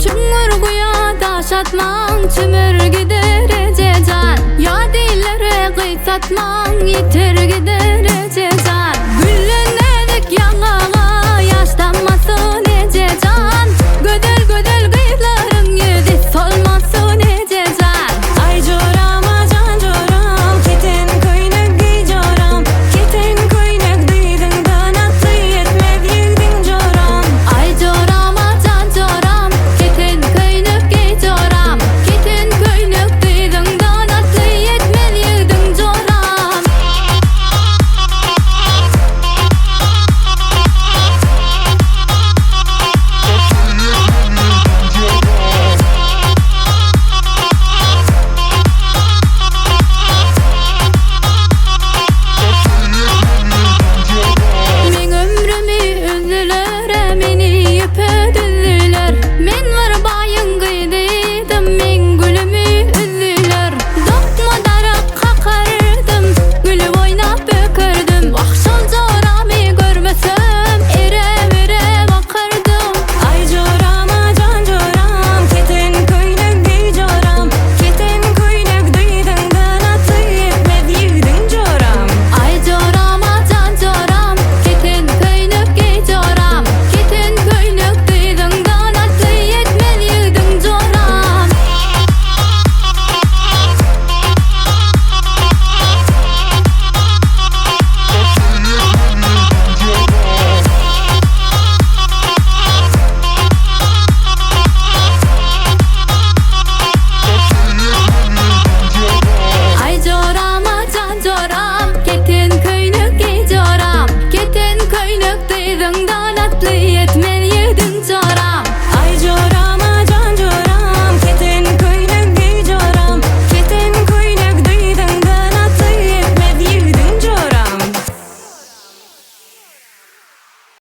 Çuňňur guýa daş atmaň, çümer gider eje jan. Ýat illere gyz satmaň, ýiter gider eje jan. Güllen näzik ýaňaga ýaş dammasyn eje jan. Gözel-gözel gyzlaryň ýüzi solmasyn eje jan. Aý joram, a jan joram, keten köýnek geý joram. Keten köýnek dyzyňdan atly ýetmez ýigdiň joram. Aý joram, a jan joram, keten köýnek geý joram. Keten köýnek dyzyňdan atly ýetmez ýigdiň joram. Meň ömrümi üzdüler-ä, meni ýüpe düzdüler. Men bir baýyň gyzydym, meň gülümi üzdüler. Dokma darak kakardym, gülüp oýnap bökerdim. Wah, şol joramy görmesem, erem-erem akardym. Aý joram, a jan joram, keten köýnek geý joram. Keten köýnek dyzyňdan atly ýetmez ýigdiň joram. Aý joram, a jan joram, keten köýnek geý joram. Keten köýnek dyzyňdan atly ýetmez ýigdiň joram. Aý joram, a jan joram, keten köýnek geý joram. Keten köýnek dyzyňdan.